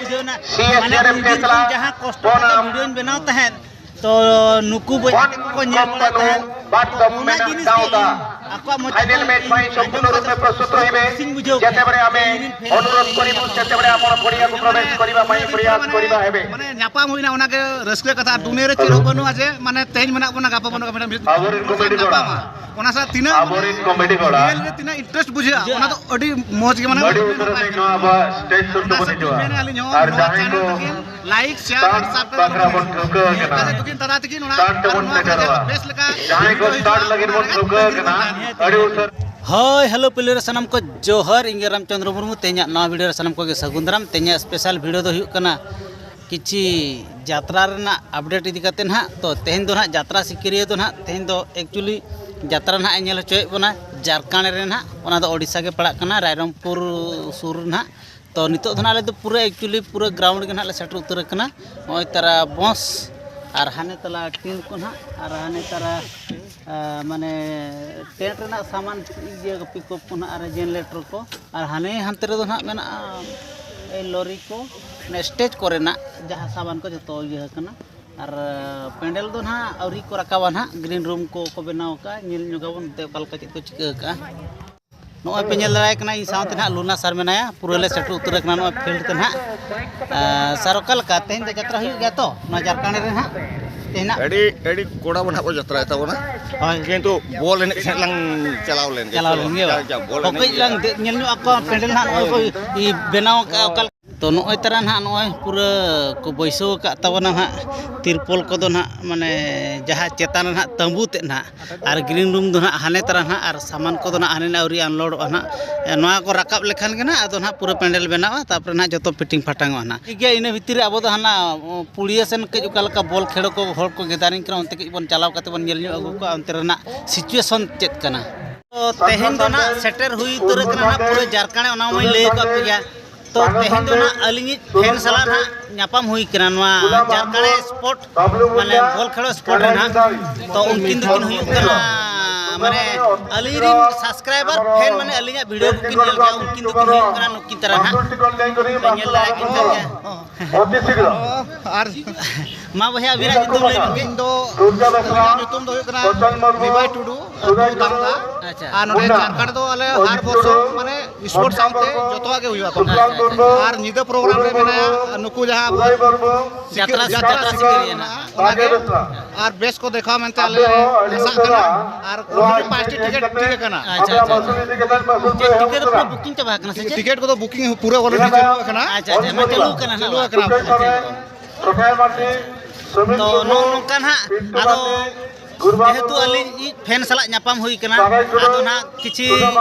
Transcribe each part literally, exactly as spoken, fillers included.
ᱢᱟᱱᱮ ᱩᱱᱫᱤᱱ ᱠᱷᱚᱱ ᱡᱟᱦᱟᱸ ᱠᱚᱥᱴᱚ ᱠᱟᱛᱮ ᱵᱷᱤᱰᱤᱭᱳᱧ ᱵᱮᱱᱟᱣ ᱛᱟᱦᱮᱸᱫ, ᱛᱚ ᱱᱩᱠᱩ ᱵᱚᱭᱦᱟ ᱠᱚ ᱧᱮᱞ ᱵᱟᱲᱟᱭ ᱛᱟᱦᱮᱸᱫ, ᱛᱚ ᱚᱱᱟ ᱡᱤᱱᱤᱥ ᱜᱮ ᱤᱧ ᱟᱠᱚᱣᱟᱜ ᱢᱚᱪᱟ ᱠᱷᱚᱱ ᱤᱧ ᱟᱸᱡᱚᱢ ᱠᱟᱛᱮ ᱠᱩᱥᱤᱧ ᱵᱩᱡᱷᱟᱹᱣ ᱠᱮᱫᱟ᱾ ᱚᱱᱩᱨᱳᱫᱷ ᱠᱚᱨᱤᱵᱩ, ᱥᱮᱛᱮᱵᱮᱲᱮ ᱟᱯᱚᱱ ᱯᱚᱲᱤᱭᱟ ᱠᱚ ᱯᱨᱚᱵᱮᱥ ᱠᱚᱨᱤᱵᱟ, ᱢᱟᱭ ᱯᱨᱚᱭᱟᱥ ᱠᱚᱨᱤᱵᱟ ᱦᱮᱵᱮ᱾ ᱢᱟᱱᱮ ᱧᱟᱯᱟᱢ ᱦᱩᱭᱱᱟ, ᱚᱱᱟᱜᱮ ᱨᱟᱹᱥᱠᱟᱹ ᱠᱟᱛᱷᱟ᱾ ᱟᱨ ᱫᱩᱱᱤᱭᱟᱹ ᱨᱮ ᱪᱮᱫ ᱦᱚᱸ ᱵᱟᱹᱱᱩᱜᱼᱟ ᱡᱮ ᱢᱟᱱᱮ ᱛᱮᱦᱮᱧ ᱢᱮᱱᱟᱜ ᱵᱚᱱᱟ, ᱜᱟᱯᱟ ᱵᱟᱹᱱᱩᱜ, ᱢᱮᱱᱟᱜ ᱢᱤᱫ ᱟᱵᱚᱨᱮᱱ ᱠᱚᱢᱮᱰᱤ ᱠᱚᱲᱟ᱾ ᱧᱟᱯᱟᱢᱟ᱾ ᱚᱱᱟ ᱥᱟᱶ ᱛᱤᱱᱟᱹᱜ ᱟᱵᱚᱨᱮᱱ ᱠᱚᱢᱮᱰᱤ ᱠᱚᱲᱟ᱾ ᱨᱤᱭᱮᱞ ᱨᱮ ᱛᱤᱱᱟᱹᱜ ᱤᱱᱴᱟᱨᱮᱥᱴ ᱵᱩᱡᱷᱟᱹᱜᱼᱟ, ᱚᱱᱟ ᱫᱚ ᱟᱹᱰᱤ ᱢᱚᱡᱽ ᱜᱮ, ᱢᱟᱱᱮ ᱟᱹᱰᱤ ᱩᱛᱟᱹᱨ ᱱᱚᱣᱟ ᱟᱵᱚᱣᱟᱜ ᱥᱴᱮᱡ ᱥᱩᱨ ᱛᱮᱵᱚᱱ ᱦᱤᱡᱩᱜᱼᱟ᱾ ᱟᱨ ᱡᱟᱦᱟᱸᱭ ᱠᱚ ᱞᱟᱭᱤᱠ, ᱥᱮᱭᱟᱨ ᱟᱨ ᱥᱟᱵᱥᱠᱨᱟᱭᱤᱵ ᱵᱚᱱ ᱴᱷᱟᱹᱣᱠᱟᱹ ᱟᱠᱟᱱᱟ᱾ ᱵᱮᱥ ᱞᱮᱠᱟ ᱡᱟᱦᱟᱸᱭ ᱠᱚ ᱥᱴᱟᱨᱴ ᱞᱟᱹᱜᱤᱫ ᱵᱚᱱ ᱴᱷᱟᱹᱣᱠᱟᱹ ᱟᱠᱟᱱᱟ, ᱟᱹᱰᱤ ᱩᱛᱟᱹᱨ᱾ ᱦᱳᱭ, ᱦᱮᱞᱳ ᱯᱤᱞᱤᱭᱟᱨ ᱥᱟᱱᱟᱢ ᱠᱚ ᱡᱚᱦᱟᱨ, ᱤᱧ ᱜᱮ ᱨᱟᱢᱪᱚᱸᱫᱽᱨᱚ ᱢᱩᱨᱢᱩ᱾ ᱛᱮᱦᱮᱧᱟᱜ ᱱᱟᱣᱟ ᱵᱷᱤᱰᱤᱭᱳ ᱨᱮ ᱥᱟᱱᱟᱢ ᱠᱚᱜᱮ ᱥᱟᱹᱜᱩᱱ ᱫᱟᱨᱟᱢ᱾ ᱛᱮᱦᱮᱧᱟᱜ ᱥᱯᱮᱥᱟᱞ ᱵᱷᱤᱰᱤᱭᱳ ᱫᱚ ᱦᱩᱭᱩᱜ ᱠᱟᱱᱟ ᱠᱤᱪᱷᱤ ᱡᱟᱛᱨᱟ ᱨᱮᱱᱟᱜ ᱟᱯᱰᱮᱴ ᱤᱫᱤ ᱠᱟᱛᱮ ᱱᱟᱦᱟᱜ᱾ ᱛᱚ ᱛᱮᱦᱮᱧ ᱫᱚ ᱱᱟᱦᱟᱜ ᱡᱟᱛᱨᱟ ᱥᱤᱠᱟᱹᱨᱤᱭᱟᱹ ᱫᱚ ᱱᱟᱦᱟᱜ, ᱛᱮᱦᱮᱧ ᱫᱚ ᱮᱠᱪᱩᱭᱮᱞᱤ ᱡᱟᱛᱨᱟ ᱱᱟᱦᱟᱜ ᱮ ᱧᱮᱞ ᱦᱚᱪᱚᱭᱮᱫ ᱵᱚᱱᱟ ᱡᱟᱨᱠᱟᱸᱰ ᱨᱮ ᱱᱟᱦᱟᱜ, ᱚᱱᱟ ᱫᱚ ᱳᱰᱤᱥᱟ ᱜᱮ ᱯᱟᱲᱟᱜ ᱠᱟᱱᱟ, ᱨᱟᱭᱨᱚᱝᱯᱩᱨ ᱥᱩᱨ ᱨᱮ ᱱᱟᱦᱟᱜ᱾ ᱛᱚ ᱱᱤᱛᱚᱜ ᱫᱚ ᱱᱟᱦᱟᱜ ᱟᱞᱮ ᱫᱚ ᱯᱩᱨᱟᱹ ᱮᱠᱪᱩᱭᱮᱞᱤ ᱯᱩᱨᱟᱹ ᱜᱨᱟᱣᱩᱱᱰ ᱜᱮ ᱱᱟᱦᱟᱜ ᱞᱮ ᱥᱮᱴᱮᱨ ᱩᱛᱟᱹᱨ ᱟᱠᱟᱱᱟ᱾ ᱱᱚᱜᱼᱚᱭ ᱛᱟᱨᱟ ᱵᱚᱥ ᱟᱨ ᱦᱟᱱᱮ ᱛᱟᱞᱟ ᱴᱤᱱ ᱠᱚ ᱱᱟᱦᱟᱜ ᱟᱨ ᱦᱟᱱᱮ ᱛᱟᱨᱟ, ᱟ, ᱢᱟᱱᱮ ᱴᱮᱱᱴ ᱨᱮᱱᱟᱜ ᱥᱟᱢᱟᱱ, ᱤᱭᱟᱹ, ᱯᱤᱠᱟᱯ ᱠᱚ ᱱᱟᱦᱟᱜ ᱟᱨ ᱡᱮᱱᱟᱨᱮᱴᱚᱨ ᱠᱚ ᱟᱨ ᱦᱟᱱᱮ ᱦᱟᱱᱛᱮ ᱨᱮᱫᱚ ᱱᱟᱦᱟᱜ ᱢᱮᱱᱟᱜᱼᱟ ᱮᱭ ᱞᱚᱨᱤ ᱠᱚ, ᱢᱟᱱᱮ ᱥᱴᱮᱡᱽ ᱠᱚᱨᱮᱱᱟᱜ ᱡᱟᱦᱟᱸ ᱥᱟᱢᱟᱱ ᱠᱚ ᱡᱚᱛᱚ ᱤᱭᱟᱹ ᱟᱠᱟᱱᱟ᱾ ᱟᱨ ᱯᱮᱱᱰᱮᱞ ᱫᱚ ᱱᱟᱦᱟᱜ ᱟᱹᱣᱨᱤ ᱠᱚ ᱨᱟᱠᱟᱵᱟ ᱱᱟᱦᱟᱜ, ᱜᱨᱤᱱ ᱨᱩᱢ ᱠᱚ ᱠᱚ ᱵᱮᱱᱟᱣ ᱟᱠᱟᱫᱼᱟ, ᱧᱮᱞ ᱧᱚᱜᱟᱵᱚᱱ ᱮᱱᱛᱮ ᱚᱠᱟ ᱞᱮᱠᱟ ᱪᱮᱫ ᱠᱚ ᱪᱤᱠᱟᱹ ᱟᱠᱟᱫᱼᱟ᱾ ᱱᱚᱜᱼᱚᱭ ᱯᱮ ᱧᱮᱞ ᱫᱟᱲᱮᱭᱟᱭ ᱠᱟᱱᱟ ᱤᱧ ᱥᱟᱶᱛᱮ ᱱᱟᱦᱟᱜ ᱞᱩᱱᱟ ᱥᱟᱨ ᱢᱮᱱᱟᱭᱟ, ᱯᱩᱨᱟᱹ ᱞᱮ ᱥᱮᱴᱮᱨ ᱩᱛᱟᱹᱨ ᱟᱠᱟᱱᱟ ᱱᱚᱣᱟ ᱯᱷᱤᱞᱰ ᱛᱮ ᱱᱟᱦᱟᱜ᱾ ᱟᱨ ᱥᱟᱨ, ᱚᱠᱟ ᱞᱮᱠᱟ ᱛᱮᱦᱮᱧ ᱫᱚ ᱡᱟᱛᱨᱟ ᱦᱩᱭᱩᱜ ᱜᱮᱭᱟ ᱛᱚ ᱱᱚᱣᱟ ᱡᱷᱟᱲᱠᱷᱚᱸᱰ ᱨᱮ ᱱᱟᱦᱟᱜ? ᱛᱮᱦᱮᱧ ᱱᱟᱦᱟᱜ ᱟᱹᱰᱤ, ᱟᱹᱰᱤ ᱠᱚᱲᱟ ᱵᱚᱱ ᱱᱟᱦᱟᱜ ᱵᱚᱱ ᱡᱟᱛᱨᱟᱭ ᱛᱟᱵᱚᱱᱟ᱾ ᱦᱳᱭ᱾ ᱠᱤᱱᱛᱩ ᱵᱚᱞ ᱮᱱᱮᱡ ᱥᱮᱫ ᱞᱟᱝ ᱪᱟᱞᱟᱣ ᱞᱮᱱ ᱜᱮ᱾ ᱪᱟᱞᱟᱣ ᱞᱮᱱ ᱜᱮ ᱵᱟᱝ? ᱟᱪᱪᱷᱟ, ᱵᱚᱞ ᱮᱱᱮᱡ ᱠᱟᱹᱡ ᱜᱮ᱾ ᱞᱟᱝ ᱫᱮ-, ᱧᱮᱞ ᱧᱚᱜ ᱟᱠᱚᱣᱟ ᱯᱮᱱᱰᱮᱞ ᱱᱟᱦᱟᱜ ᱱᱚᱜᱼᱚᱭ ᱠᱚ ᱤ-, ᱵᱮᱱᱟᱣ ᱟᱠᱟᱫᱼᱟ ᱚᱠᱟ ᱞᱮᱠᱟ᱾ ᱛᱚ ᱱᱚᱜᱼᱚᱭ ᱛᱟᱨᱟ ᱱᱟᱦᱟᱜ ᱱᱚᱜᱼᱚᱭ ᱯᱩᱨᱟᱹ ᱠᱚ ᱵᱟᱹᱭᱥᱟᱹᱣ ᱟᱠᱟᱫ ᱛᱟᱵᱚᱱᱟ ᱱᱟᱦᱟᱜ ᱛᱤᱨᱯᱚᱞ ᱠᱚᱫᱚ ᱱᱟᱦᱟᱜ, ᱢᱟᱱᱮ ᱡᱟᱦᱟᱸ ᱪᱮᱛᱟᱱ ᱨᱮ ᱱᱟᱦᱟᱜ ᱛᱟᱹᱢᱵᱩ ᱛᱮᱫ ᱱᱟᱦᱟᱜ, ᱟᱨ ᱜᱨᱤᱱ ᱨᱩᱢ ᱫᱚ ᱱᱟᱦᱟᱜ ᱦᱟᱱᱮ ᱛᱟᱨᱟ ᱱᱟᱦᱟᱜ, ᱟᱨ ᱥᱟᱢᱟᱱ ᱠᱚᱫᱚ ᱱᱟᱦᱟᱜ ᱦᱟᱱᱮ ᱱᱟᱦᱟᱜ ᱟᱹᱣᱨᱤ ᱟᱱᱞᱳᱰᱚᱜᱼᱟ ᱱᱟᱦᱟᱜ᱾ ᱮ, ᱱᱚᱣᱟ ᱠᱚ ᱨᱟᱠᱟᱵ ᱞᱮᱠᱷᱟᱱ ᱜᱮ ᱱᱟᱦᱟᱜ ᱟᱫᱚ ᱱᱟᱦᱟᱜ ᱯᱩᱨᱟᱹ ᱯᱮᱱᱰᱮᱞ ᱵᱮᱱᱟᱜᱼᱟ, ᱛᱟᱨᱯᱚᱨᱮ ᱱᱟᱦᱟᱜ ᱡᱚᱛᱚ ᱯᱷᱤᱴᱤᱝ ᱯᱷᱟᱴᱟᱝᱚᱜᱼᱟ ᱱᱟᱦᱟᱜ᱾ ᱴᱷᱤᱠ ᱜᱮᱭᱟ, ᱤᱱᱟᱹ ᱵᱷᱤᱛᱤᱨ ᱨᱮ ᱟᱵᱚ ᱫᱚ ᱦᱟᱱᱟ, ᱚ, ᱯᱩᱲᱤᱭᱟᱹ ᱥᱮᱱ ᱠᱟᱹᱡ ᱚᱠᱟ ᱞᱮᱠᱟ ᱵᱚᱞ ᱠᱷᱮᱲᱚ ᱠᱚ ᱦᱚᱲ ᱠᱚ ᱜᱮᱫᱟᱨᱤᱝ ᱠᱟᱱᱟ, ᱚᱱᱛᱮ ᱠᱟᱹᱡ ᱵᱚᱱ ᱪᱟᱞᱟᱣ ᱠᱟᱛᱮ ᱵᱚᱱ ᱧᱮᱞ ᱧᱚᱜ ᱟᱹᱜᱩ ᱠᱚᱣᱟ ᱚᱱᱛᱮ ᱨᱮᱱᱟᱜ ᱥᱤᱪᱩᱭᱮᱥᱚᱱ ᱪᱮᱫ ᱠᱟᱱᱟ᱾ ᱛᱚ ᱛᱮᱦᱮᱧ ᱫᱚ ᱱᱟᱦᱟᱜ ᱥᱮᱴᱮᱨ ᱦᱩᱭ ᱩᱛᱟᱹᱨ ᱟᱠᱟᱱᱟ ᱱᱟᱦᱟᱜ ᱯᱩᱨᱟᱹ ᱡᱷᱟᱲᱠᱷᱚᱸᱰ, ᱚᱱᱟ ᱢᱟᱧ ᱞᱟᱹᱭ ᱟᱠᱟᱫ ᱯᱮ ᱜᱮᱭᱟ᱾ ᱛᱚ ᱛᱮᱦᱮᱧ ᱫᱚ ᱱᱟᱦᱟᱜ ᱟᱹᱞᱤᱧᱤᱡ ᱯᱷᱮᱱ ᱥᱟᱞᱟᱜ ᱱᱟᱦᱟᱜ ᱧᱟᱯᱟᱢ ᱦᱩᱭ ᱠᱟᱱᱟ ᱱᱚᱣᱟ ᱡᱷᱟᱲᱠᱷᱚᱸᱰ ᱥᱯᱳᱨᱴ, ᱢᱟᱱᱮ ᱵᱚᱞ ᱠᱷᱮᱞᱳ ᱥᱯᱳᱨᱴ ᱨᱮ ᱱᱟᱦᱟᱜ᱾ ᱛᱚ ᱩᱱᱠᱤᱱ ᱫᱚᱠᱤᱱ ᱦᱩᱭᱩᱜ ᱠᱟᱱᱟ ᱢᱟᱱᱮ ᱟᱹᱞᱤᱧ ᱨᱮᱱ subscriber fan ᱢᱟᱱᱮ ᱟᱹᱞᱤᱧᱟᱜ video ᱠᱚᱠᱤᱱ ᱧᱮᱞ ᱜᱮᱭᱟ, ᱩᱱᱠᱤᱱ ᱫᱚᱠᱤᱱ ᱦᱩᱭᱩᱜ ᱠᱟᱱᱟ ᱱᱩᱠᱤᱱ ᱛᱟᱨᱟ ᱱᱟᱦᱟᱜ᱾ ᱯᱮ ᱧᱮᱞ ᱫᱟᱲᱮᱭᱟᱜ ᱠᱤᱱ ᱠᱟᱱ ᱜᱮᱭᱟ᱾ ᱟᱨ ᱢᱟ ᱵᱚᱭᱦᱟ, ᱟᱹᱵᱤᱱᱟᱜ ᱧᱩᱛᱩᱢ ᱞᱟᱹᱭ ᱵᱤᱱ᱾ ᱤᱧ ᱫᱚ, ᱤᱧᱟᱹᱜ ᱧᱩᱛᱩᱢ ᱫᱚ ᱦᱩᱭᱩᱜ ᱠᱟᱱᱟ ᱱᱤᱢᱟᱭ ᱴᱩᱰᱩ, ᱟᱹᱛᱩ ᱫᱟᱢᱫᱟ᱾ ᱟᱪᱪᱷᱟ᱾ ᱟᱨ ᱱᱚᱰᱮ ᱡᱷᱟᱲᱠᱷᱚᱸᱰ ᱫᱚ ᱟᱞᱮ ᱦᱟᱨ ᱵᱚᱪᱷᱚᱨ ᱢᱟᱱᱮ sport ᱥᱟᱶᱛᱮ ᱡᱚᱛᱚᱣᱟᱜ ᱜᱮ ᱦᱩᱭᱩᱜᱼᱟ᱾ ᱟᱪᱪᱷᱟ, ᱟᱪᱪᱷᱟ᱾ ᱟᱨ ᱧᱤᱫᱟᱹ program ᱨᱮ ᱢᱮᱱᱟᱭᱟ ᱱᱩᱠᱩ ᱡᱟᱦᱟᱸ ᱟᱵᱚ ᱡᱟᱛᱨᱟ, ᱡᱟᱛᱨᱟ ᱡᱟᱛᱨᱟ ᱥᱤᱠᱟᱹᱨᱤᱭᱟᱹ ᱥᱤᱠᱟᱹᱨᱤᱭᱟᱹ ᱱᱟᱦᱟᱜ᱾ ᱚᱱᱟᱜᱮ᱾ ᱟᱨ ᱵᱮᱥ ᱠᱚ ᱫᱮᱠᱷᱟᱣ ᱢᱮᱱᱛᱮ ᱟᱞᱮ ᱞᱮ ᱟᱥᱟᱜ ᱠᱟᱱᱟ᱾ ᱟᱨ already ᱯᱟᱸᱪᱴᱤ ᱴᱤᱠᱤᱴ ᱴᱷᱤᱠ ᱟᱠᱟᱱᱟ᱾ ᱟᱪᱪᱷᱟ, ᱟᱪᱪᱷᱟ, ᱟᱪᱪᱷᱟ᱾ ᱪᱮᱫ ᱴᱤᱠᱤᱴ ᱫᱚ ᱯᱩᱨᱟᱹ booking ᱪᱟᱵᱟ ᱟᱠᱟᱱᱟ ᱥᱮ ᱪᱮᱫ? ᱴᱤᱠᱤᱴ ᱠᱚᱫᱚ booking ᱯᱩᱨᱟᱹ already ᱪᱟᱹᱞᱩ ᱟᱠᱟᱱᱟ᱾ ᱟᱪᱪᱷᱟ, ᱟᱪᱪᱷᱟ, ᱢᱟ ᱪᱟᱹᱞᱩ ᱟᱠᱟᱱᱟ ᱪᱟᱹᱞᱩ ᱱᱟᱦᱟᱜ᱾ ᱟᱠᱟᱱᱟ᱾ ᱛᱚ ᱱᱚᱜᱼᱚ ᱱᱚᱝᱠᱟ ᱱᱟᱦᱟᱜ, ᱟᱫᱚ ᱡᱮᱦᱮᱛᱩ ᱟᱹᱞᱤᱧ ᱤᱡ fan ᱥᱟᱞᱟᱜ ᱧᱟᱯᱟᱢ ᱦᱩᱭ ᱠᱟᱱᱟ, ᱟᱫᱚ ᱱᱟᱦᱟᱜ ᱠᱤᱪᱷᱤ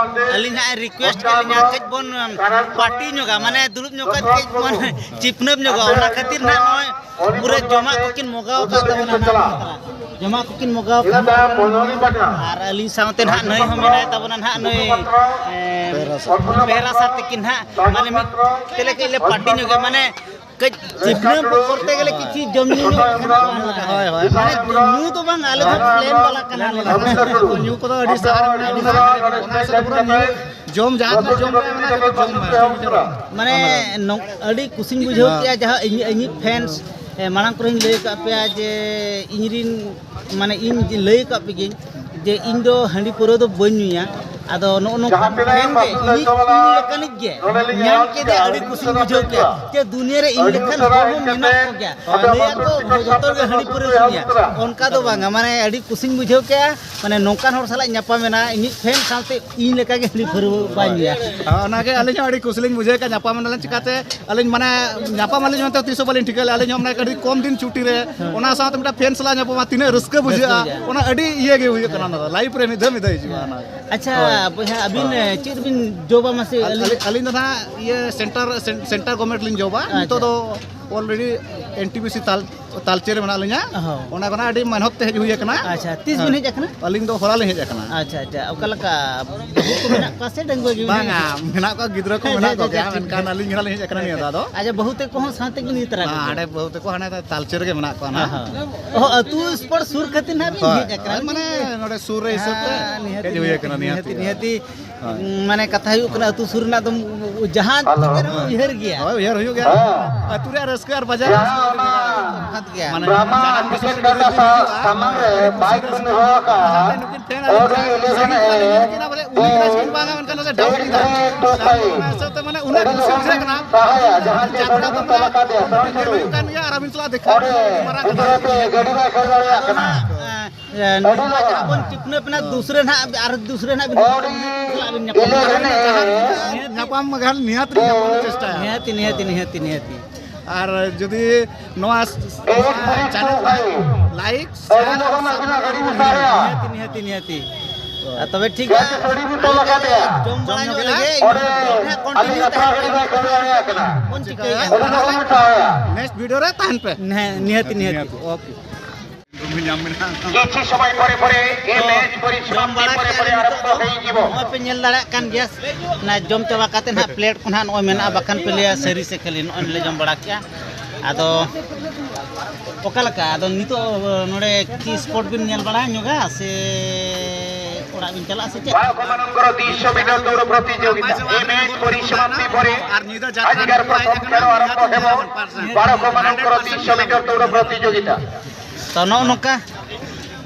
ᱟᱹᱞᱤᱧ ᱱᱟᱦᱟᱜ ᱮ request ᱠᱮᱫ ᱞᱤᱧᱟ, ᱠᱟᱹᱡ ᱵᱚᱱ party ᱧᱚᱜᱟ, ᱢᱟᱱᱮ ᱫᱩᱲᱩᱵ ᱧᱚᱜ ᱠᱟᱛᱮ ᱠᱟᱹᱡ ᱵᱚᱱ ᱪᱤᱯᱱᱟᱹᱯ ᱧᱚᱜᱟ, ᱚᱱᱟ ᱠᱷᱟᱹᱛᱤᱨ ᱱᱟᱦᱟᱜ ᱱᱚᱜᱼᱚᱭ ᱯᱩᱨᱟᱹ ᱡᱚᱢᱟᱜ ᱠᱚᱠᱤᱱ ᱢᱚᱜᱟᱣ ᱟᱠᱟᱫ ᱛᱟᱵᱚᱱᱟ ᱱᱟᱦᱟᱜ᱾ ᱡᱚᱢᱟᱜ ᱠᱚᱠᱤᱱ ᱢᱚᱜᱟᱣ ᱟᱠᱟᱫ ᱛᱟᱵᱚᱱᱟ᱾ ᱟᱨ ᱟᱹᱞᱤᱧ ᱥᱟᱶᱛᱮ ᱱᱟᱦᱟᱜ ᱱᱟᱹᱭ ᱦᱚᱸ ᱢᱮᱱᱟᱭ ᱛᱟᱵᱚᱱᱟ ᱱᱟᱦᱟᱜ, ᱱᱟᱹᱭ, ᱮ, ᱵᱮᱦᱨᱟ ᱥᱟᱨ ᱛᱟᱹᱠᱤᱱ ᱱᱟᱦᱟᱜ, ᱢᱟᱱᱮ ᱢᱤᱫ ᱛᱮᱞᱮ ᱠᱟᱹᱡ ᱞᱮ party ᱧᱚᱜᱟ, ᱢᱟᱱᱮ ᱠᱟᱹᱡ ᱪᱤᱯᱱᱟᱹ ᱠᱚ ᱠᱚᱨᱛᱮ ᱜᱮᱞᱮ ᱠᱤᱪᱷᱤ ᱡᱚᱢ ᱧᱩ ᱧᱚᱜ ᱞᱮᱠᱷᱟᱱ ᱫᱚ ᱦᱳᱭ, ᱦᱳᱭ᱾ ᱢᱟᱱᱮ ᱧᱩ ᱫᱚ ᱵᱟᱝ, ᱟᱞᱮ ᱫᱚ plan ᱵᱟᱞᱟ ᱠᱟᱱᱟᱞᱮ᱾ ᱧᱩ ᱠᱚᱫᱚ ᱟᱹᱰᱤ ᱥᱟᱦᱟ ᱨᱮ ᱢᱮᱱᱟᱜ ᱵᱚᱱᱟ᱾ ᱚᱱᱟ ᱦᱤᱥᱟᱹᱵ ᱛᱮ ᱯᱩᱨᱟᱹ ᱧᱩ ᱡᱚᱢ ᱡᱟᱦᱟᱸ ᱛᱤᱱᱟᱹᱜ ᱡᱚᱢ ᱨᱮᱭᱟᱜ ᱢᱮᱱᱟᱜᱼᱟ, ᱡᱚᱛᱚ ᱡᱚᱢ ᱢᱮ᱾ ᱢᱟᱱᱮ ᱱᱚᱝ-, ᱟᱹᱰᱤ ᱠᱩᱥᱤᱧ ᱵᱩᱡᱷᱟᱹᱣ ᱠᱮᱜᱼᱟ, ᱡᱟᱦᱟᱸ ᱤᱧ, ᱤᱧᱤᱡ fans, ᱮ, ᱢᱟᱲᱟᱝ ᱠᱚᱨᱮᱧ ᱞᱟᱹᱭ ᱟᱠᱟᱫ ᱯᱮᱭᱟ ᱡᱮ ᱤᱧᱨᱤᱱ, ᱢᱟᱱᱮ ᱤᱧ ᱞᱟᱹᱭ ᱟᱠᱟᱫ ᱯᱮᱜᱤᱧ ᱡᱮ ᱤᱧ ᱫᱚ ᱦᱟᱺᱰᱤ ᱯᱟᱹᱣᱨᱟᱹ ᱫᱚ ᱵᱟᱹᱧ ᱧᱩᱭᱟ᱾ ᱟᱫᱚ ᱱᱚᱜᱼᱚ ᱱᱚᱝᱠᱟ ᱴᱷᱮᱱ ᱜᱮ ᱤᱧ, ᱤᱧ ᱞᱮᱠᱟᱱᱤᱡ ᱜᱮ ᱧᱟᱢ ᱠᱮᱫᱮ, ᱟᱹᱰᱤ ᱠᱩᱥᱤᱧ ᱵᱩᱡᱷᱟᱹᱣ ᱠᱮᱫᱟ᱾ ᱡᱮ ᱫᱩᱱᱤᱭᱟᱹ ᱨᱮ ᱤᱧ ᱞᱮᱠᱟᱱ ᱦᱚᱲ ᱦᱚᱸ ᱢᱮᱱᱟᱜ ᱠᱚᱜᱮᱭᱟ᱾ ᱞᱟᱹᱭ ᱟᱠᱚ ᱡᱚᱛᱚ ᱜᱮ ᱦᱟᱺᱰᱤ ᱯᱟᱹᱣᱨᱟᱹ ᱧᱩᱭᱟ, ᱚᱱᱠᱟ ᱫᱚ ᱵᱟᱝᱟ᱾ ᱢᱟᱱᱮ ᱟᱹᱰᱤ ᱠᱩᱥᱤᱧ ᱵᱩᱡᱷᱟᱹᱣ ᱠᱮᱫᱟ, ᱢᱟᱱᱮ ᱱᱚᱝᱠᱟᱱ ᱦᱚᱲ ᱥᱟᱞᱟᱜ ᱧᱟᱯᱟᱢ ᱮᱱᱟ, ᱤᱧᱤᱡ fan ᱥᱟᱶᱛᱮ ᱤᱧ ᱞᱮᱠᱟᱜᱮ ᱦᱟᱺᱰᱤ ᱯᱟᱹᱣᱨᱟᱹ ᱵᱟᱭ ᱧᱩᱭᱟ᱾ ᱦᱮᱸ, ᱚᱱᱟᱜᱮ ᱟᱹᱞᱤᱧ ᱦᱚᱸ ᱟᱹᱰᱤ ᱠᱩᱥᱤ ᱞᱤᱧ ᱵᱩᱡᱷᱟᱹᱣ ᱠᱮᱫᱟ ᱧᱟᱯᱟᱢ ᱮᱱᱟᱞᱤᱧ᱾ ᱪᱤᱠᱟᱹᱛᱮ ᱟᱹᱞᱤᱧ ᱢᱟᱱᱮ ᱧᱟᱯᱟᱢ ᱟᱹᱞᱤᱧ ᱢᱮᱱᱛᱮ ᱛᱤᱥ ᱦᱚᱸ ᱵᱟᱹᱞᱤᱧ ᱴᱷᱤᱠᱟᱹ ᱞᱮᱫᱼᱟ᱾ ᱟᱹᱞᱤᱧ ᱦᱚᱸ ᱢᱟᱱᱮ ᱟᱹᱰᱤ ᱠᱚᱢ ᱫᱤᱱ ᱪᱷᱩᱴᱤ ᱨᱮ ᱚᱱᱟ ᱥᱟᱶᱛᱮ ᱢᱤᱫᱴᱟᱝ fan ᱥᱟᱞᱟᱜ ᱧᱟᱯᱟᱢᱟ, ᱛᱤᱱᱟᱹᱜ ᱨᱟᱹᱥᱠᱟᱹ ᱵᱩᱡᱷᱟᱹᱜᱼᱟ, ᱚᱱᱟ ᱟᱹᱰᱤ ᱤᱭᱟᱹ ᱜᱮ ᱦᱩᱭᱩᱜ ᱠᱟᱱᱟ᱾ ᱚᱱᱟ ᱫᱚ life ᱨᱮ ᱢᱤᱫ ᱫᱷᱟᱣ ᱢᱤᱫ ᱫᱷᱟᱣ ᱦᱤᱡᱩᱜᱼᱟ ᱚᱱᱟ᱾ ᱟᱪᱪᱷᱟ, ᱦᱳᱭ᱾ ᱵᱚᱭᱦᱟ, ᱟᱹᱵᱤᱱ, ᱦᱳᱭ᱾ ᱮ, ᱪᱮᱫ ᱵᱤᱱ ᱡᱚᱵᱟ ᱢᱟᱥᱮ? ᱟᱹᱞᱤᱧ, ᱟᱹᱞᱤᱧ ᱫᱚ ᱱᱟᱦᱟᱜ ᱤᱭᱟᱹ center, cen-, center government ᱞᱤᱧ ᱡᱚᱵᱟ᱾ ᱟᱪᱪᱷᱟ᱾ ᱱᱤᱛᱚᱜ ᱫᱚ Already N T P C ᱛᱟᱞ ᱛᱟᱞᱪᱮ ᱨᱮ ᱢᱮᱱᱟᱜ ᱞᱤᱧᱟ᱾ ᱦᱚᱸ᱾ ᱚᱱᱟ ᱠᱷᱚᱱᱟᱜ ᱟᱹᱰᱤ ᱢᱮᱦᱱᱚᱛ ᱛᱮ ᱦᱮᱡ ᱦᱩᱭ ᱟᱠᱟᱱᱟ᱾ ᱟᱪᱪᱷᱟ, ᱛᱤᱥ ᱵᱤᱱ ᱦᱮᱡ ᱟᱠᱟᱱᱟ? ᱟᱹᱞᱤᱧ ᱫᱚ ᱦᱚᱞᱟ ᱞᱤᱧ ᱦᱮᱡ ᱟᱠᱟᱱᱟ᱾ ᱟᱪᱪᱷᱟ, ᱟᱪᱪᱷᱟ, ᱚᱠᱟ ᱞᱮᱠᱟ ᱵᱟᱹᱦᱩ ᱠᱚ ᱢᱮᱱᱟᱜ ᱠᱚᱣᱟ ᱥᱮ ᱰᱟᱺᱜᱩᱣᱟᱹ ᱜᱮ ᱢᱮᱱᱟᱜ ᱵᱟᱝᱟ, ᱠᱚᱣᱟ? ᱢᱮᱱᱟᱜ ᱠᱚᱣᱟ, ᱜᱤᱫᱽᱨᱟ ᱠᱚ ᱦᱮᱸ, ᱢᱮᱱᱟᱜ ᱦᱮᱸ, ᱠᱚᱜᱮᱭᱟ, ᱦᱮᱸ, ᱦᱮᱸ, ᱢᱮᱱᱠᱷᱟᱱ ᱦᱮᱸ᱾ ᱟᱹᱞᱤᱧ ᱜᱮ ᱦᱟᱸᱜ ᱞᱤᱧ ᱦᱮᱡ ᱟᱠᱟᱱᱟ ᱱᱤᱭᱟᱹ ᱫᱷᱟᱣ ᱫᱚ᱾ ᱟᱪᱪᱷᱟ, ᱵᱟᱹᱦᱩ ᱛᱟᱠᱚ ᱦᱚᱸ ᱥᱟᱶᱛᱮ ᱜᱮ ᱱᱤᱭᱟᱹ ᱛᱟᱨᱟ ᱦᱮᱸ, ᱠᱚ? ᱦᱟᱸᱰᱮ ᱵᱟᱹᱦᱩ ᱛᱟᱠᱚ ᱦᱟᱸᱰᱮ ᱛᱟᱞᱪᱮ ᱨᱮᱜᱮ ᱢᱮᱱᱟᱜ ᱠᱚᱣᱟ ᱱᱟᱦᱟᱜ᱾ ᱦᱚᱸ᱾ ᱚ, ᱟᱹᱛᱩ sport ᱥᱩᱨ ᱠᱷᱟᱹᱛᱤᱨ ᱱᱟᱦᱟᱜ ᱵᱤᱱ ᱦᱳᱭ᱾ ᱦᱮᱡ ᱟᱠᱟᱱᱟ, ᱦᱳᱭ, ᱢᱟᱱᱮ ᱢᱤᱫᱴᱤᱡ ᱱᱚᱰᱮ ᱥᱩᱨ ᱨᱮ ᱦᱤᱥᱟᱹᱵ ᱛᱮ ᱦᱮᱸ, ᱱᱤᱦᱟᱹᱛ, ᱦᱮᱡ ᱦᱩᱭ ᱱᱤᱦᱟᱹᱛ, ᱟᱠᱟᱱᱟ, ᱱᱤᱦᱟᱹᱛ, ᱱᱤᱦᱟᱹᱛ᱾ ᱱᱤᱦᱟᱹᱛ᱾ ᱦᱳᱭ᱾ ᱢᱟᱱᱮ ᱠᱟᱛᱷᱟ ᱦᱩᱭᱩᱜ ᱠᱟᱱᱟ, ᱟᱹᱛᱩ ᱥᱩᱨ ᱨᱮᱱᱟᱜ ᱫᱚ ᱡᱟᱦᱟᱸ ᱦᱮᱞᱳ᱾ ᱛᱤᱱᱟᱹᱜ ᱨᱮᱦᱚᱸ ᱩᱭᱦᱟᱹᱨ ᱜᱮᱭᱟ᱾ ᱦᱳᱭ, ᱩᱭᱦᱟᱹᱨ ᱦᱩᱭᱩᱜ ᱜᱮᱭᱟ᱾ ᱦᱮᱸ᱾ ᱟᱹᱛᱩ ᱨᱮᱭᱟᱜ ᱨᱟᱹᱥᱠᱟᱹ ᱟᱨ ᱵᱟᱡᱟᱨ ᱡᱟᱦᱟᱸ ᱨᱟᱹᱥᱠᱟᱹ ᱚᱱᱟ ᱡᱩᱫᱤ ᱵᱟᱝ ᱛᱚᱯᱷᱟᱛ ᱜᱮᱭᱟ᱾ ᱢᱟᱱᱮ ᱰᱨᱟᱢᱟ ᱡᱟᱦᱟᱸ ᱢᱤᱫᱴᱮᱱ ᱠᱩᱥᱤ ᱨᱟᱹᱥᱠᱟᱹ ᱰᱟᱴᱟ ᱵᱤᱱ ᱥᱟ-, ᱦᱤᱡᱩᱜᱼᱟ, ᱥᱟᱢᱟᱝ ᱨᱮ ᱟᱹᱰᱤ ᱵᱟᱭᱤᱠ ᱠᱩᱥᱤ ᱵᱤᱱ ᱨᱟᱹᱥᱠᱟᱹ ᱫᱚᱦᱚ ᱵᱩᱡᱷᱟᱹᱣᱟ᱾ ᱟᱠᱟᱫᱼᱟ᱾ ᱥᱟᱶᱛᱮ ᱱᱩᱠᱤᱱ ᱴᱷᱮᱱ ᱟᱹᱞᱤᱧ ᱚᱰᱤ ᱡᱟᱦᱟᱸ ᱤᱞᱮᱵᱷᱮᱱ ᱥᱟᱺᱜᱤᱧ ᱮ ᱠᱷᱚᱱ ᱜᱮ ᱱᱩᱠᱤᱱ ᱟᱜ ᱵᱚᱞᱮ ᱩᱱᱤ ᱚᱰᱤ ᱠᱟᱱᱟ ᱥᱮ ᱵᱟᱝᱟ ᱢᱮᱱᱠᱷᱟᱱ ᱱᱚᱰᱮ ᱰᱟᱹᱵᱽ ᱮᱭᱤᱴ ᱠᱮᱫᱟ᱾ Three two five. ᱚᱱᱟ ᱦᱤᱥᱟᱹᱵ ᱛᱮ ᱢᱟᱱᱮ ᱩᱱᱟᱹᱜ ᱟᱹᱰᱤ ᱠᱩᱥᱤ ᱞᱚᱜᱚᱱ ᱵᱩᱡᱷᱟᱹᱜ ᱠᱟᱱᱟ᱾ ᱥᱟᱦᱟᱭᱟ, ᱡᱟᱦᱟᱸ ᱪᱮ ᱡᱟᱛᱨᱟ ᱵᱟᱹᱵᱩ ᱫᱚ ᱛᱚᱞ ᱢᱟᱱᱮ ᱟᱠᱟᱫᱮᱭᱟ, ᱥᱟᱢᱟᱝ ᱧᱮᱞ ᱨᱮ᱾ ᱦᱩᱭᱩᱜ ᱠᱟᱱ ᱜᱮᱭᱟ ᱟᱨ ᱟᱹᱵᱤᱱ ᱥᱟᱞᱟᱜ ᱫᱮᱠᱷᱟ ᱚᱸᱰᱮ ᱦᱩᱭᱩᱜ ᱠᱟᱱᱟ᱾ ᱜᱤᱫᱽᱨᱟᱹ ᱛᱮ ᱜᱟᱹᱰᱤ ᱵᱟᱭ ᱠᱷᱟᱹᱲ ᱫᱟᱲᱮᱭᱟᱜ ᱠᱟᱱᱟ᱾ ᱮ, ᱟᱹᱰᱤ ᱞᱚᱜᱚᱱ᱾ ᱡᱟᱦᱟᱸ ᱵᱚᱱ ᱪᱤᱯᱱᱟᱹ ᱯᱮᱱᱟ, ᱫᱩᱥᱨᱟ ᱱᱟᱦᱟᱜ ᱟᱨ ᱫᱩᱥᱨᱟ ᱱᱟᱦᱟᱜ ᱵᱤᱱ ᱟᱹᱰᱤ ᱪᱟᱞᱟᱜ ᱵᱤᱱ ᱧᱟᱯᱟᱢ ᱤᱞᱮ ᱠᱟᱱᱟ᱾ ᱨᱮᱱᱮ᱾ ᱧᱟᱯᱟᱢ ᱜᱮ ᱱᱤᱦᱟᱹᱛ ᱞᱤᱧ ᱧᱟᱯᱟᱢ ᱪᱮᱥᱴᱟᱭᱟ᱾ ᱱᱤᱦᱟᱹᱛᱤ, ᱱᱤᱦᱟᱹᱛᱤ, ᱱᱤᱦᱟᱹᱛᱤ, ᱱᱤᱦᱟᱹᱛᱤ᱾ ᱟᱨ ᱡᱩᱫᱤ ᱱᱚᱣᱟ eight five two channel five. Like, ᱟᱹᱰᱤ ᱥᱮᱭᱟᱨ, ᱞᱚᱜᱚᱱ ᱟᱹᱵᱤᱱᱟᱜ ᱜᱟᱹᱰᱤ ᱵᱚᱱ ᱥᱟᱵᱮᱭᱟ᱾ ᱱᱤᱦᱟᱹᱛᱤ, ᱱᱤᱦᱟᱹᱛᱤ, ᱱᱤᱦᱟᱹᱛᱤ᱾ ᱟᱨ ᱛᱚᱵᱮ ᱴᱷᱤᱠ ᱜᱮᱭᱟ᱾ ᱜᱟᱹᱰᱤ ᱥᱟᱹᱲᱤ ᱵᱚᱱ ᱛᱚᱞ ᱟᱠᱟᱫᱮᱭᱟ᱾ ᱡᱚᱢ ᱵᱟᱲᱟ ᱧᱚᱜ ᱞᱮᱜᱮ᱾ ᱚᱸᱰᱮ ᱦᱟᱸᱜ ᱟᱹᱞᱤᱧ continue ᱟᱛᱨᱟ ᱛᱟᱦᱮᱱ ᱜᱟᱹᱰᱤ ᱵᱟᱭ ᱠᱷᱟᱹᱲ ᱫᱟᱲᱮᱭᱟᱜ ᱠᱟᱱᱟ᱾ ᱵᱚᱱ ᱪᱤᱠᱟᱹᱭᱟ? ᱟᱹᱰᱤ ᱞᱚᱜᱚᱱ ᱵᱚᱱ ᱥᱟᱵᱮᱭᱟ᱾ Next video ᱨᱮ ᱛᱟᱦᱮᱱ ᱯᱮ᱾ ᱦᱮᱸ, ᱱᱤᱦᱟᱹᱛᱤ, ᱱᱤᱦᱟᱹᱛᱤ᱾ ᱱᱤᱦᱟᱹᱛᱤ᱾ OK᱾ ᱠᱤᱪᱷᱩ ᱥᱚᱢᱚᱭ ᱯᱚᱨᱮ ᱯᱚᱨᱮ ᱮ ᱛᱚ, ᱢᱮᱪ ᱯᱚᱨᱤᱥᱚᱢᱟᱯᱛᱤ ᱡᱚᱢ ᱵᱟᱲᱟ ᱯᱚᱨᱮ ᱠᱮᱜᱼᱟ ᱯᱚᱨᱮ ᱞᱮ ᱟᱨᱟᱢᱵᱷᱚ ᱱᱤᱛᱚᱜ ᱫᱚ᱾ ᱦᱩᱭᱩᱜ ᱡᱤᱵᱚ᱾ ᱱᱚᱜᱼᱚᱭ ᱯᱮ ᱧᱮᱞ ᱫᱟᱲᱮᱭᱟᱜ ᱠᱟᱱ ᱜᱮᱭᱟ᱾ ᱚᱱᱟ ᱡᱚᱢ ᱪᱟᱵᱟ ᱠᱟᱛᱮ ᱱᱟᱦᱟᱜ plate ᱠᱚ ᱱᱟᱦᱟᱜ ᱱᱚᱜᱼᱚᱭ ᱢᱮᱱᱟᱜᱼᱟ, ᱵᱟᱠᱷᱟᱱ ᱯᱮ ᱞᱟᱹᱭᱟ ᱥᱟᱹᱨᱤ ᱥᱮ ᱠᱷᱟᱹᱞᱤ᱾ ᱱᱚᱜᱼᱚᱭ ᱞᱮ ᱡᱚᱢ ᱵᱟᱲᱟ ᱠᱮᱜᱼᱟ᱾ ᱟᱫᱚ ᱚᱠᱟ ᱞᱮᱠᱟ? ᱟᱫᱚ ᱱᱤᱛᱚᱜ ᱱᱚᱰᱮ ᱠᱤ sport ᱵᱤᱱ ᱧᱮᱞ ᱵᱟᱲᱟ ᱧᱚᱜᱟ ᱥᱮ ᱚᱲᱟᱜ ᱵᱤᱱ ᱪᱟᱞᱟᱜᱼᱟ ᱥᱮ ᱪᱮᱫ? ᱵᱟᱲᱟ ᱠᱚ ᱢᱟᱱᱚᱢ ᱠᱚᱨᱚ ᱫᱩᱭᱥᱚ meter ᱫᱳᱲ ᱯᱨᱚᱛᱤᱡᱳᱜᱤᱛᱟ᱾ ᱮ ᱢᱮᱪ ᱯᱚᱨᱤᱥᱚᱢᱟᱯᱛᱤ ᱯᱚᱨᱮ ᱟᱡᱤᱠᱟᱨ ᱯᱨᱚᱛᱷᱚᱢ ᱠᱷᱮᱞ ᱟᱨᱟᱢᱵᱷᱚ ᱦᱮᱵᱚ᱾ ᱵᱟᱲᱟ ᱠᱚ ᱢᱟᱱᱚᱢ ᱠᱚᱨᱚ ᱫᱩᱭᱥᱚ meter ᱫᱳᱲ ᱯᱨᱚᱛᱤᱡᱳᱜᱤᱛᱟ᱾ ᱛᱚ, ᱱᱚᱜᱼᱚ ᱱᱚᱝᱠᱟ,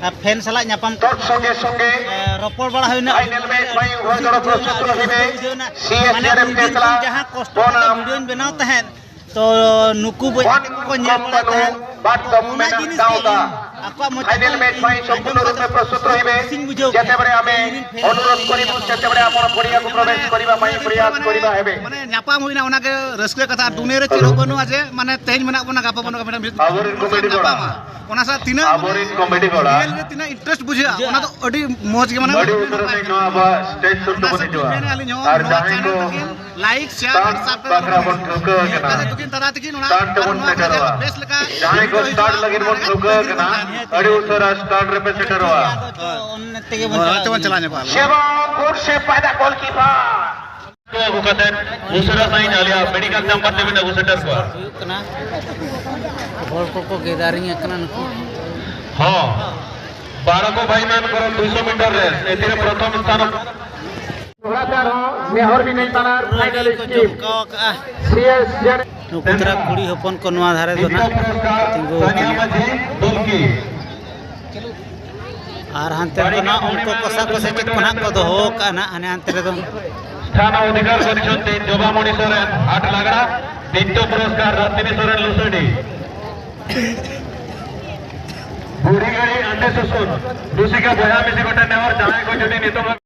ᱟᱨ fan ᱥᱟᱞᱟᱜ ᱧᱟᱯᱟᱢ ᱛᱚᱛ ᱥᱚᱸᱜᱮ ᱥᱚᱸᱜᱮ ᱮ, ᱨᱚᱯᱚᱲ ᱵᱟᱲᱟ ᱦᱩᱭᱱᱟ᱾ Final match ᱵᱷᱟᱭ ᱩᱵᱷᱚᱭ ᱫᱚᱞ ᱯᱨᱚᱥᱛᱩᱛ ᱨᱚᱦᱤᱵᱮ᱾ ᱢᱟᱱᱮ, ᱩᱱ ᱫᱤᱱ ᱠᱷᱚᱱ ᱡᱟᱦᱟᱸ ᱠᱚᱥᱴᱚ ᱠᱟᱛᱮ video ᱧ ᱵᱮᱱᱟᱣ ᱛᱟᱦᱮᱸᱫ, ᱛᱚ, ᱱᱩᱠᱩ ᱵᱚᱭᱦᱟ ᱛᱟᱠᱚ ᱠᱚ ᱧᱮᱞ ᱵᱟᱲᱟᱭ ᱛᱟᱦᱮᱸᱫ, ᱛᱚ, ᱚᱱᱟ ᱡᱤᱱᱤᱥ ᱜᱮ ᱤᱧ ᱟᱠᱚᱣᱟᱜ ᱢᱚᱪᱟ ᱠᱷᱚᱱ ᱤᱧ ᱟᱸᱡᱚᱢ ᱠᱟᱛᱮ ᱠᱩᱥᱤᱧ ᱵᱩᱡᱷᱟᱹᱣ ᱠᱮᱫᱟ᱾ ᱤᱧ ᱨᱮᱱ fan ᱦᱚᱸ ᱤᱧ ᱧᱮᱞ ᱧᱟᱯᱟᱢ ᱠᱟᱱᱟ᱾ ᱢᱟᱱᱮ, ᱧᱟᱯᱟᱢ ᱦᱩᱭᱱᱟ, ᱚᱱᱟᱜᱮ ᱨᱟᱹᱥᱠᱟᱹ ᱠᱟᱛᱷᱟ᱾ ᱟᱨ ᱫᱩᱱᱤᱭᱟᱹ ᱨᱮ ᱪᱮᱫ ᱦᱚᱸ ᱵᱟᱹᱱᱩᱜᱼᱟ ᱡᱮ, ᱢᱟᱱᱮ, ᱛᱮᱦᱮᱧ ᱢᱮᱱᱟᱜ ᱵᱚᱱᱟ, ᱜᱟᱯᱟ ᱵᱟᱹᱱᱩᱜᱼᱟ, ᱢᱮᱱᱠᱷᱟᱱ ᱢᱤᱫ ᱫᱤᱱ ᱟᱵᱚᱨᱮᱱ ᱵᱚᱱ comedy ᱠᱚᱲᱟ᱾ ᱧᱟᱯᱟᱢᱟ᱾ ᱚᱱᱟ ᱥᱟᱶ ᱛᱤᱱᱟᱹᱜ, ᱟᱵᱚᱨᱮᱱ ᱢᱟᱱᱮ, comedy ᱠᱚᱲᱟ᱾ Real ᱨᱮ ᱛᱤᱱᱟᱹᱜ interest ᱵᱩᱡᱷᱟᱹᱜᱼᱟ, ᱵᱩᱡᱷᱟᱹᱜᱼᱟ᱾ ᱚᱱᱟ ᱫᱚ ᱟᱹᱰᱤ ᱢᱚᱡᱽ ᱜᱮ, ᱢᱟᱱᱮ, ᱟᱹᱰᱤ ᱩᱛᱟᱹᱨ ᱱᱟᱯᱟᱭ ᱜᱮ ᱱᱚᱣᱟ ᱠᱟᱱᱟ᱾ ᱟᱵᱚᱣᱟᱜ stage show ᱚᱱᱟ ᱛᱮᱵᱚᱱ ᱥᱟᱶ ᱦᱤᱡᱩᱜᱼᱟ᱾ ᱢᱮᱱᱮᱫᱼᱟ ᱞᱤᱧ ᱦᱚᱸ, ᱟᱨ ᱱᱚᱣᱟ ᱡᱟᱦᱟᱸᱭ channel ᱠᱚ ᱛᱟᱹᱠᱤᱱ ᱞᱟᱭᱤᱠ, ᱥᱮᱭᱟᱨ, ᱟᱨ ᱥᱟᱵᱥᱠᱨᱟᱭᱤᱵ ᱵᱟᱠᱷᱨᱟ ᱵᱚᱱ ᱴᱷᱟᱹᱣᱠᱟᱹ ᱟᱠᱟᱱᱟ᱾ ᱛᱟᱦᱞᱮ ᱫᱩᱠᱤᱱ ᱫᱟᱫᱟ ᱛᱟᱹᱠᱤᱱ ᱚᱲᱟᱜ ᱥᱴᱟᱨᱴ ᱛᱮᱵᱚᱱ ᱟᱨ ᱱᱚᱣᱟ ᱥᱮᱴᱮᱨᱚᱜᱼᱟ᱾ ᱵᱮᱥ ᱞᱮᱠᱟ ᱡᱟᱦᱟᱸᱭ ᱠᱚ ᱦᱩᱭᱩᱜᱼᱟ᱾ ᱥᱴᱟᱨᱴ ᱞᱟᱹᱜᱤᱫ ᱵᱚᱱ ᱴᱷᱟᱹᱣᱠᱟᱹ ᱟᱠᱟᱱᱟ, ᱟᱹᱰᱤ ᱩᱥᱟᱹᱨᱟ ᱥᱴᱟᱨᱴ ᱨᱮᱯᱮ ᱥᱮᱴᱮᱨᱚᱜᱼᱟ᱾ ᱚᱱᱟ ᱛᱮᱜᱮ ᱵᱚᱱ ᱦᱳᱭ, ᱪᱟᱞᱟᱣ ᱚᱱᱛᱮ ᱵᱚᱱ ᱤᱫᱤ ᱪᱟᱞᱟᱣ ᱧᱚᱜᱚᱜᱼᱟ᱾ ᱥᱮᱵᱚᱝ ᱜᱩᱰ ᱥᱮ ᱯᱟᱭᱫᱟ ᱜᱳᱞᱠᱤᱯᱟᱨ᱾ ᱠᱚ ᱟᱹᱜᱩ ᱠᱟᱛᱮ ᱩᱥᱟᱹᱨᱟ ᱥᱟᱺᱦᱤᱡ ᱟᱞᱮᱭᱟᱜ ᱢᱮᱰᱤᱠᱮᱞ ᱪᱟᱢᱯᱟᱨ ᱛᱮᱵᱤᱱ ᱟᱹᱜᱩ ᱥᱮᱴᱮᱨ ᱠᱚᱣᱟ᱾ ᱦᱩᱭᱩᱜ ᱠᱟᱱᱟ᱾ ᱦᱚᱲ ᱠᱚᱠᱚ ᱜᱮᱫᱟᱨᱤᱝ ᱟᱠᱟᱱᱟ ᱱᱩᱠᱩ᱾ ᱦᱚᱸ, ᱵᱟᱨᱚ ᱠᱚ ᱵᱷᱟᱭ ᱢᱟᱱ ᱠᱚᱨᱚ ᱫᱩᱭᱥᱚ ᱢᱤᱴᱟᱨ ᱨᱮᱥ, ᱮᱛᱤᱨᱮ ᱯᱨᱚᱛᱷᱚᱢ ᱥᱛᱷᱟᱱ᱾ ᱱᱮᱦᱚᱨ ᱵᱤᱱᱟᱹᱧ ᱠᱟᱱᱟ, ᱯᱷᱟᱭᱱᱟᱞ ᱠᱚ ᱴᱤᱢ ᱡᱚᱢᱠᱟᱣ ᱠᱟᱜᱼᱟ᱾ C S Z. ᱱᱩᱠᱩ ᱛᱟᱨᱟ ᱠᱩᱲᱤ ᱦᱚᱯᱚᱱ ᱠᱚ ᱱᱚᱣᱟ ᱫᱷᱟᱨᱮ ᱫᱚ ᱱᱟᱜ ᱛᱤᱸᱜᱩ ᱟᱠᱟᱱᱟ᱾ ᱟᱨ ᱦᱟᱱᱛᱮ ᱨᱮᱫᱚ ᱱᱟᱜ ᱚᱝᱠᱚ ᱠᱚᱥᱟ ᱠᱚ ᱥᱮ ᱪᱮᱫ ᱠᱚ ᱱᱟᱜ ᱠᱚ ᱫᱚᱦᱚ ᱟᱠᱟᱜᱼᱟ ᱱᱟᱜ ᱦᱟᱱᱮ ᱦᱟᱱᱛᱮ ᱨᱮᱫᱚ᱾ ᱥᱛᱷᱟᱱ ᱚᱫᱷᱤᱠᱟᱨ ᱠᱚᱨᱤᱪᱷᱚᱱᱛᱮ ᱡᱚᱵᱟᱢᱚᱬᱤ ᱥᱚᱨᱮᱱ, ᱟᱴ ᱞᱟᱜᱽᱲᱟ, ᱫᱤᱛᱭᱚ ᱯᱩᱨᱚᱥᱠᱟᱨ ᱨᱟᱥᱛᱤᱱᱤ ᱥᱚᱨᱮᱱ ᱞᱩᱥᱟᱹᱰᱤ᱾ ᱵᱩᱲᱦᱤ ᱜᱟᱹᱲᱤ ᱟᱱᱰᱮ ᱥᱩᱥᱩᱱ, ᱨᱩᱥᱤᱠᱟ ᱵᱚᱭᱦᱟ ᱢᱤᱥᱤ ᱠᱚᱴᱷᱮᱱ ᱱᱮᱦᱚᱨ, ᱡᱟᱦᱟᱸᱭ ᱠᱚ ᱡᱩᱫᱤ ᱱᱤᱛᱚᱜ